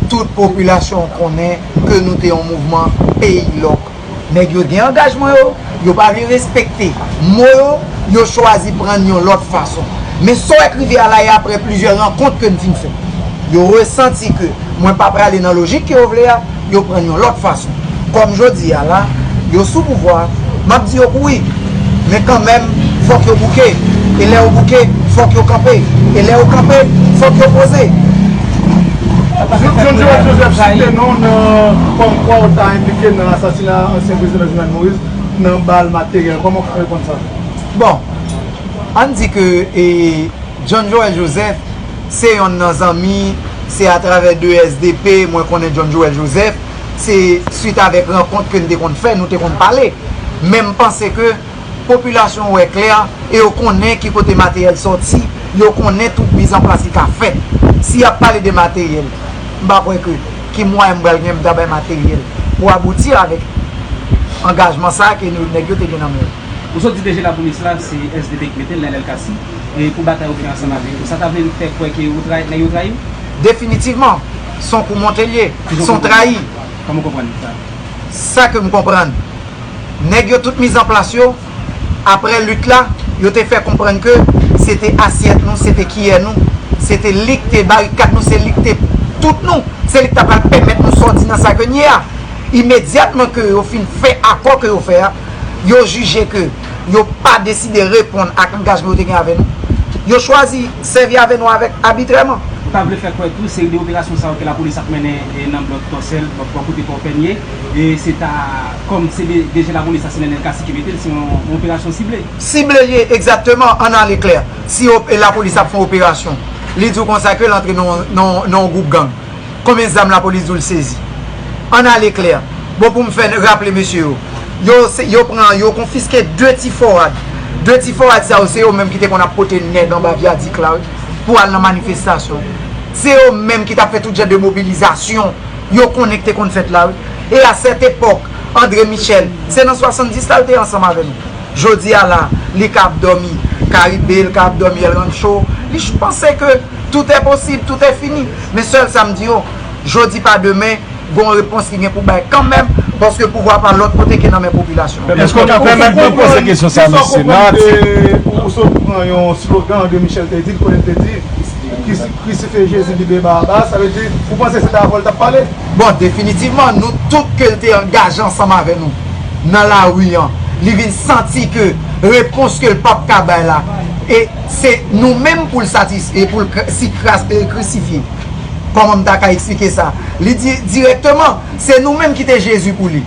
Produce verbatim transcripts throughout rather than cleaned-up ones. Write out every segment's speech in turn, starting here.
Tout popilasyon konnen ke nou te yon mouvman peyi lòk. Nèg yo gen angajman yo, yo pa vle respekte mo yo, yo chwazi pran yon lòt fason. Men sa w wè k rive a la, e apre plizyè rankont ke n fin fè. Yo resanti ke mwen pa prale nan lojik ke yo vle a, yo pran yon lòt fason. Kòm jodi a la, yo sou pouvwa, m ap di yo kouri. Men kanmenm, fòk yo bouke. E lè yo bouke, fòk yo kanpe. E lè yo kanpe, fòk yo poze. John Joel Joseph site non nan kòm kwa w ta enplike nan asasina ansyen prezidan Jovenel Moïse nan bal materyèl. Kòman w ka reponn sa? Bon, ann di ke e, John Joel Joseph se yonn nan zanmi, se atravè de S D P mwen konnen John Joel Joseph, se swit avèk rankont ke n te konn fè, nou te konn pale. Men m panse ke popilasyon wè klè e yo konnen ki kote materyèl sòti, yo konnen tout mizanplas ki ka fèt. Si y ap pale de materyèl, m pa kwè ke ki mwayen m pral gen pou m ta bay materyèl pou abouti avèk angajman sa a ke nou, nèg yo te gen nan men yo. Ou sot di D G lapolis la, se S D P ki mete l, Lionel Cassy, e pou batay ou fè ansanm avè yo. Sa ta vle fè kwè ke ou trayi, nèg yo trayi w? Definitivman, se yon kou monte l ye, se yon trayi. Kòman w konprann sa? Sa ke m konprann, nèg yo tout mizanplas yo, apre lit la, yo te fè konprann ke se te asyèt nou, se te kiyè nou, se te li k te barikad nou, se li k te tout nou, se li k ta pral pèmèt nou sòti nan sa ke n ye a. Imedyatman ke yo fin fè akò ke yo fè a, yo jije ke yo pa deside reponn ak angajman yo te gen avè nou, yo chwazi sèvi avè nou avèk abitrèman. Ou ta vle fè kwè tou, seri de operasyon sa yo ke lapolis ap mennen, e, nan blòk Tòsèl, bò, bò kote Pòpèn ye, e se ta, kòm se de, D G lapolis la, se Lionel Cassy ki mete l, se yon, yon operasyon sible. Sible l ye, egzakteman, ann ale klè. Si op-, lapolis ap fè yon operasyon, li di w konsa ke l antre nan, nan, nan yon gwoup gang. Konbyen zam lapolis di w l sezi? Ann ale klè. Bon, pou m fè raple mesye yo, yo, se, yo pran, yo konfiske de ti fò rad. De ti fò rad sa yo, se yo menm ki te konn ap pote nèg anba vyadik la, wi, pou al nan manifestasyon. Se yo menm ki t ap fè tout jan de mobilizasyon yo konnen ki te konn fèt la, wi. E a sèt epòk, André Michel, se nan swasanndis la l te ansanm avè nou. Jodi a la, li ka ap dòmi Karibe, li ka ap dòmi El Rancho. Li ch-, panse ke tout est possible, tout est fini. Men sèl sa m di yo, jodi pa demen, gon repons ki gen pou bay kanmenm, paske pouvwa pa lòt kote ke nan men popilasyon an. Èske w ka pèmèt mwen poze kesyon sa, mesye? Nan atik, ou sot pran yon slogan André Michel te di, kote l te di, Krisi-, krisifye Jezi, libe Barabas, sa vle di, ou panse se davò l t ap pale? Bon, definitivman, nou tout ke l te angaje ansanm avè nou nan lari an, li vin santi ke repons ke l p ap ka bay la, e se nou menm pou l satis-, e pou l kr-, si kras-, e krisifye. Kòman m ta ka eksplike sa? Li di dirèkteman, se nou menm ki te Jezi pou li.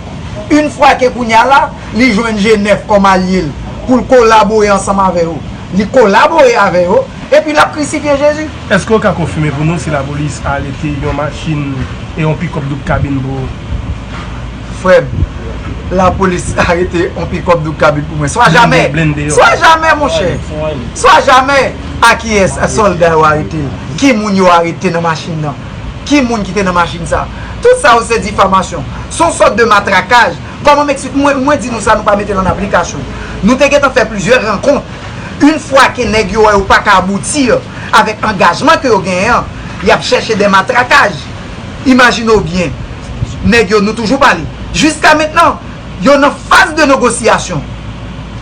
Yon fwa ke kounye a la, li jwenn G nèf kòm alye l pou l kolabore ansanm avè yo. Li kolabore avè yo, epi l ap krisifye Jezi. Èske w ka konfime pou nou si lapolis arete yon machin e yon pikòp doub kabin pou ou? Frè m, lapolis arete yon pikòp doub kabin pou mwen. Swa jamè. Blende, blende yo. Swa jamè, monchè. Swa jamè. A kiyès sòlda yo arete l? Ki moun yo arete nan machin nan? Ki moun ki te nan machin sa? Tout sa yo se difamasyon. Se yon sòt de matrakaj. Kòman m eksplike? Mwen, mwen di nou sa, nou pa mete l an aplikasyon. Nou te gentan fè plizyè rankont. Yon fwa ke nèg yo wè yo pa ka abouti avèk angajman ke yo genyen an, y ap chèche de matrakaj. Imajine w byen, nèg yo, nou toujou pale. Jiska mentnan, yo nan faz de negosyasyon.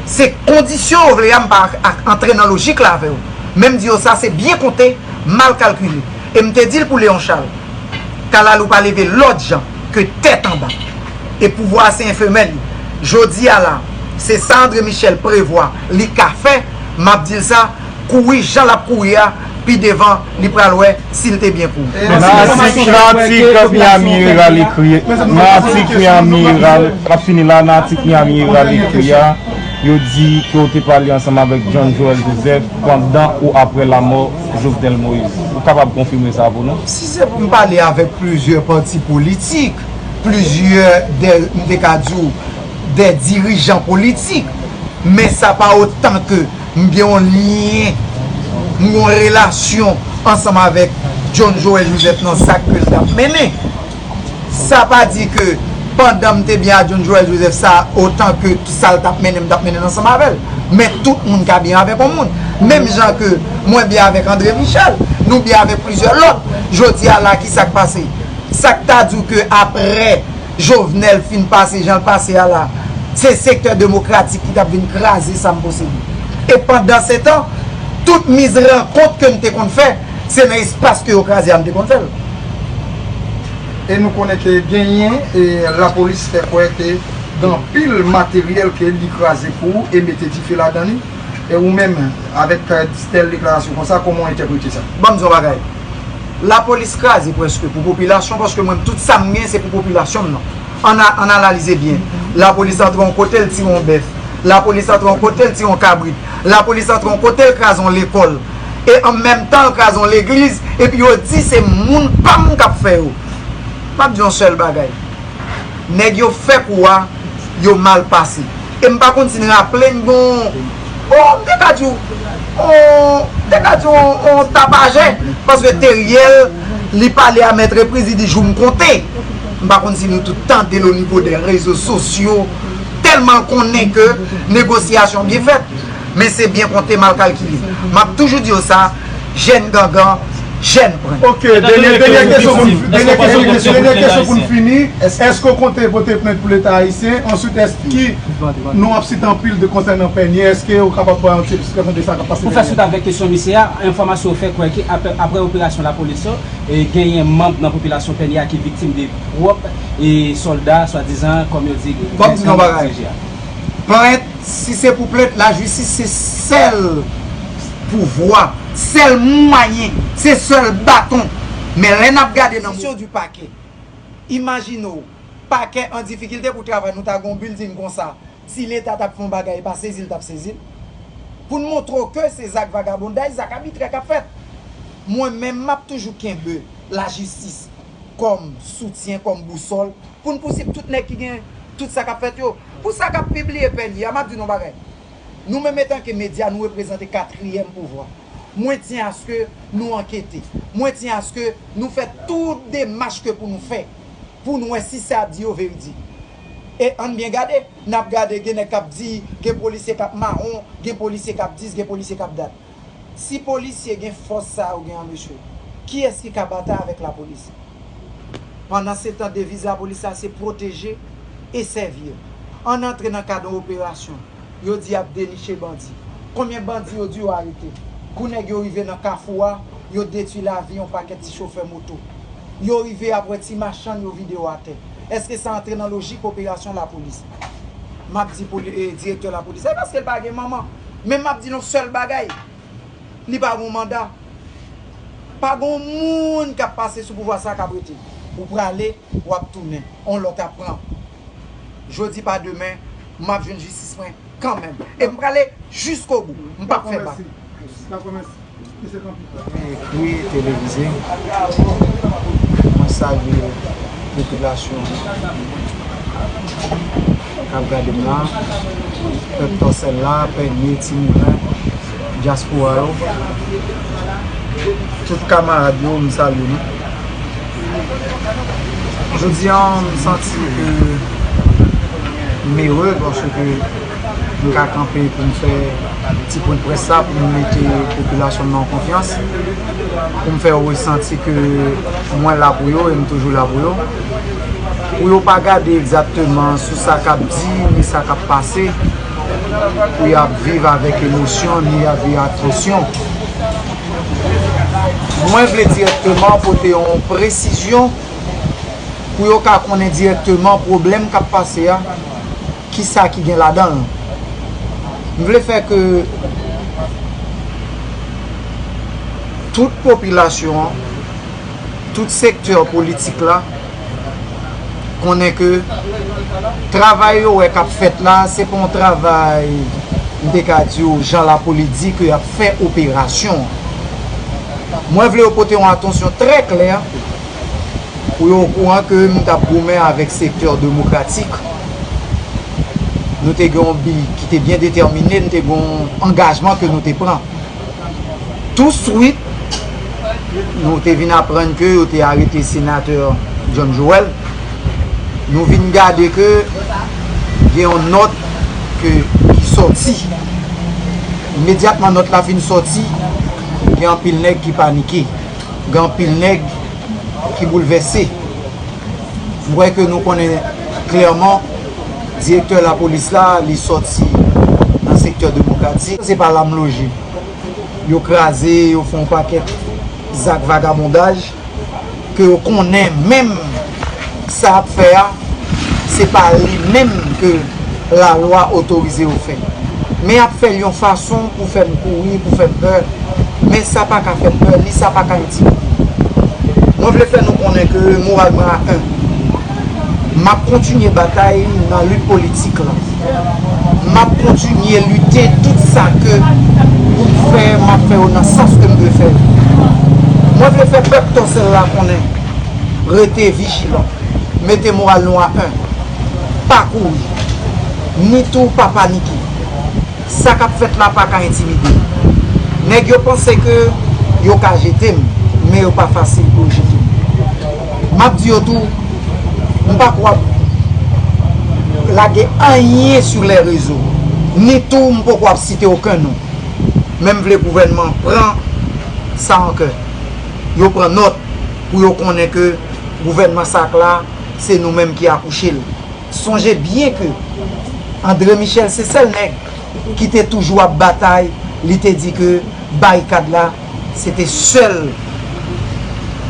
Se kondisyon yo vle a, m pa ak-, antre nan lojik la avè yo. Men m di yo sa, se byen konte, mal kalkile. E m te di l pou Léon Charles, kalalou pa leve lòt jan ke tèt anba. E pouvwa a se enfemèl li. Jodi a la, se sa André Michel prevwa li ka fè, m ap di l sa, kouri jan l ap kouri a, pi devan, li pral wè si l te byen kouri. Nan atik, nan atik Miami Herald ekri, nan atik Miami Herald, m ap fini la, nan atik Miami Herald ekri a, yo di ke w te pale ansanm avèk John Joel Joseph pandan ou apre lamò Jovenel Moïse. Ou kapab konfime sa pou nou? Si se pou m pale avèk plizyè pati politik, plizyè de, m te ka di w, de dirijan politik, men sa pa otan ke m gen yon lyen, m gen yon relasyon ansanm avèk John Joel Joseph nan sa ke l t ap mennen. Sa pa di ke pandan m te byen a John Joel Joseph, sa otan ke sa l t ap mennen, m t ap mennen l ansanm avè l. Men tout moun ka byen avèk yon moun. Menm jan ke mwen byen avèk André Michel, nou byen avèk plizyè lòt. Jodi a la, ki sa k pase? Sa k ta di w ke apre Jovenel fin pase jan l pase a la, se sektè demokratik ki t ap vin kraze sa m posede. E pandansetan, tout miz rankont ke m te konn fè, se nan espas ke yo kraze a m te konn fè l. E nou konnen ke genyen e lapolis fè kwè ke gen anpil materyèl ke li kraze pou ou e mete dife ladan li. E ou menm, avèk tèl deklarasyon konsa, kòman w entèprete sa? Ban m di w yon bagay. Lapolis kraze prèske pou popilasyon paske mwen tout sa m gen se pou popilasyon m nan. Ann analize byen. Lapolis antre yon kote l tire yon bèf. Lapolis antre yon kote l tire yon kabrit. Lapolis antre yon kote l kraze yon lekòl. E an menm tan l kraze yon legliz epi yo di se moun pa m k ap fè yo. M ap di yon sèl bagay. Nèg yo fè kou a, yo mal pase. E m pa konn si n raple n gon, bon, m te ka di w, on, m te ka di w on tapajè. Paske Teriel, li pale a Mèt Repriz, li di jou m konte. M pa konn si nou tout tande l o nivo dè rezo sosyo, tèlman l konnen ke negosyasyon byen fèt. Men se byen konte, mal kalkile. M ap toujou di yo sa, jèn gangan, jèn pran. Ok, dènyè kesyon pou n fini. Èske w konte pote plent pou Leta ayisyen? Answit, èske nou ap site anpil de konsènan Pènye? Èske w kapab bay yon ti eksplikasyon de sa k ap pase Pènye? Pou fè swit avèk kesyon misye a, enfòmasyon yo fè kwè ke apre operasyon lapolis yo, genyen manm nan popilasyon Pènye a ki viktim de pwòp sòlda, swadizan, kòm yo di, gang dirije a. Plent, si se pou plent, lajistis se sèl pouvwa, sèl mwayen, se sèl baton. Men lè n ap gade nan misyon di pakè, imajine w, pakè an difikilte pou travay, nou ta gen yon bilding konsa, si Leta t ap fè yon bagay e pa sezi l t ap sezi l. Pou n montre w ke se zak vagabonday, zak abitrè k ap fèt. Mwen menm, m ap toujou kenbe lajistis kòm soutyen, kòm bousòl, pou n pousiv tout nèg ki gen tout sa k ap fèt yo. Pou sa k ap pibliye Pènye a, m ap di nou yon bagay. Nou menm etanke medya, nou reprezante katriyèm pouvwa. Mwen tyen aske nou ankete. Mwen tyen aske nou fè tout demach ke pou nou fè pou n wè si sa ap di yo veridik. E ann byen gade, n ap gade gen nèg k ap di, gen polisye k ap mawon, gen polisye k ap dis, gen polisye k ap dat. Si polisye gen fòs sa yo gen an mesye, kiyès ki ka batay avèk lapolis? Pandansetan deviz lapolis la se pwoteje e sèvi. Ann antre nan kad yon operasyon, yo di y ap deniche bandi. Konbyen bandi yo di yo arete? Kou nèg yo rive nan kafou a, yo detwi lavi yon pakèt ti chofè moto. Yo rive ap wè ti machann yo vide yo atè. Èske sa antre nan lojik operasyon lapolis? M ap di direktè lapolis la, e paske l pa gen manman. Men m ap di nou sèl bagay. Li pa gon manda. Pa gon moun k ap pase sou pouvwa sa k ap rete. Ou prale, w ap tounen. On lòt ap pran. Jodi pa demen, m ap jwenn jistis mwen kanmenm. E m prale jiskobou. M p ap fè bak. Ekri, televize. Mwen salye popilasyon k ap gade m la, pèp Tòsèl la, Pènye, Timoulen, dyaspora yo, tout kamarad yo, m salye nou. Jodi a, m santi ke m ere paske m ka kanpe pou m fè ti pwen près sa pou m mete popilasyon m nan an konfyans, pou m fè yo resanti ke mwen la pou yo e m toujou la pou yo. Pou yo pa gade egzakteman sou sa k ap di ni sa k ap pase, pou y ap viv avèk emosyon ni y ap viv ak tansyon. Mwen vle dirèkteman pote yon presizyon pou yo ka konnen dirèkteman pwoblèm k ap pase a, kisa ki gen ladan l. M vle fè ke tout popilasyon an, tout sektè politik la, konnen ke travay yo wè k ap fèt la, se pa yon travay, m te ka di w, jan lapolis di ke y ap fè operasyon. Mwen vle yo pote yon atansyon trè klè pou yo okouran ke m t ap goumen avèk sektè demokratik. Nou te gen yon bi ki te byen detèmine, nou te gen yon angajman ke nou te pran. Touswit, nou te vin aprann ke yo te arete senatè John Joel. Nou vin gade ke gen yon nòt ke, ki sòti. Imedyatman nòt la fin sòti, gen anpil nèg ki panike. Gen anpil nèg ki boulvèse. M kwè ke nou konnen klèman, direktè lapolis la, li sòti nan sektè demokratik. Se pa la m loje. Yo kraze, yo fè yon pakèt zak vagabondaj, ke yo konnen menm sa y ap fè a, se pa li menm ke lalwa otorize yo fè. Men y ap fè l yon fason pou fè m kouri, pou fè m pè. Men sa pa ka fè m pè, ni sa pa ka entimide m. Mwen vle fè nou konnen ke moral mwen a en. M ap kontinye batay nan lit politik la. M ap kontinye lite tout sa ke pou m fè, m ap fè yo nan sans ke m dwe fè yo. Mwen vle fè pèp Tòsèl la konnen, rete vijilan, mete moral nou a en. Pa kouri, ni tou pa panike. Sa k ap fèt la pa ka entimide m. Nèg yo panse ke yo ka jete m, men yo pa fasil pou yo jete m. M ap di yo tou, m pa kwè w ap lage anyen sou lè rezo, ni tou m poko ap site okenn non. Men m vle gouvènman an pran sa an kè. Yo pran nòt pou yo konnen ke gouvènman sa k la, se nou menm ki akouche l. Sonje byen ke André Michel se sèl nèg ki te toujou ap batay, li te di ke barikad la, se te sèl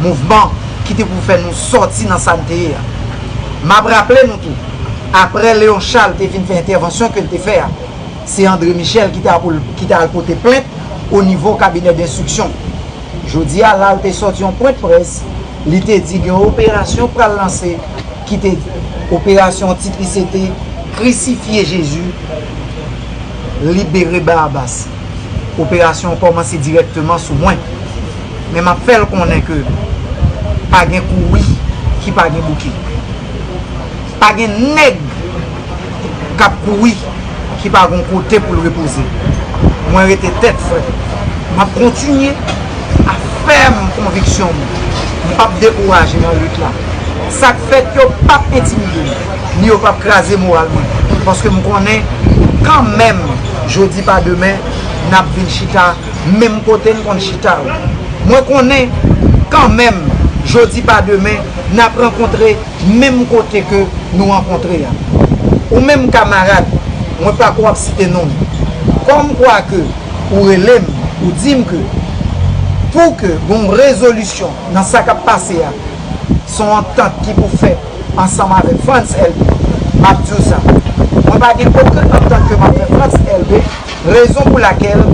mouvman ki te pou fè nou sòti nan sa n te ye a. M ap raple nou tou, aprè Léon Charles te fin fè entèvansyon ke l te fè a, se André Michel ki te al, ki te al pote plent o nivo kabinè denstriksyon. Jodi a la, l te sòti yon pwent près, li te di gen yon operasyon pral lanse, ki te, operasyon tit li se te Krisifye Jezi, libere Barabas. Operasyon an kòmanse dirèkteman sou mwen. Men m ap fè l konnen ke pa gen kouri ki pa gen bouke. Pa gen nèg k ap kouri ki pa gon kote pou l repoze. Mwen rete tèt frèt. M ap kontinye a fèm konviksyon mwen. M p ap dekouraje nan lit la. Sa k fèt yo p ap entimide m, ni yo p ap kraze moral mwen. Paske m konnen kanmenm, jodi pa demen, n ap vin chita menm kote n konn chita yo. Mwen konnen kanmenm, jodi pa demen, n ap rankontre menm kote ke nou rankontre a. Ou menm kamarad, mwen pa ko ap site non w. Kòm kwa ke ou rele m, ou di m ke pou ke gon rezolisyon nan sa k ap pase a, se yon antant ki pou fèt ansanm avèk Frantz Elbé. M ap di w sa. Mwen pa gen okenn antant ke m ap fè Frantz Elbé, rezon pou lakèl,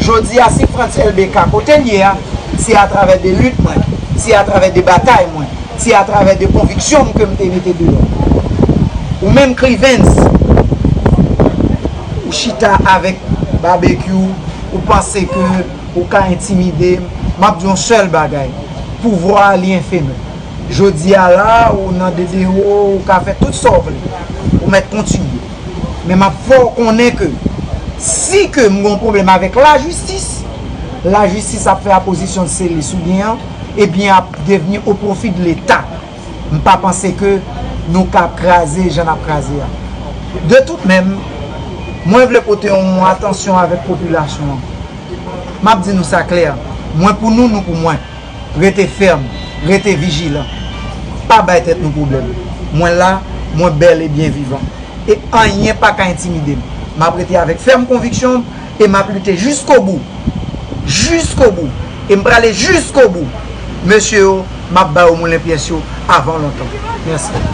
jodi a, si Frantz Elbé ka kote l ye a, se atravè de lit mwen, se atravè de batay mwen, se atravè de konviksyon m ke m te mete deyò. Ou menm Krivens, ou chita avèk Babekyou, ou panse ke ou ka entimide m, m ap di yon sèl bagay, pouvwa a li enfemen. Jodi a la, ou nan D D O, ou ka fè tout sa w vle, ou mèt kontinye. Men m ap fè w konnen ke si ke m gen yon pwoblèm avèk lajistis, lajistis ap fè apozisyon de selis ou byen an, ebyen ap devni o pwofi de Leta. M pa panse ke nou ka kraze jan n ap kraze a. De tout menm, mwen vle pote yon atansyon avèk popilasyon an. M ap di nou sa klè, mwen pou nou, nou pou mwen. Rete fèm, rete vijilan. Pa bay tèt nou pwoblèm. Mwen la, mwen bèl e byen vivan. E anyen pa ka entimide m. M ap rete avèk fèm konviksyon m e m ap lite jiskobou. Jiskobou. E m prale jiskobou. Mesye yo, m ap ba yo moulen pyès yo avan lontan. Mèsi.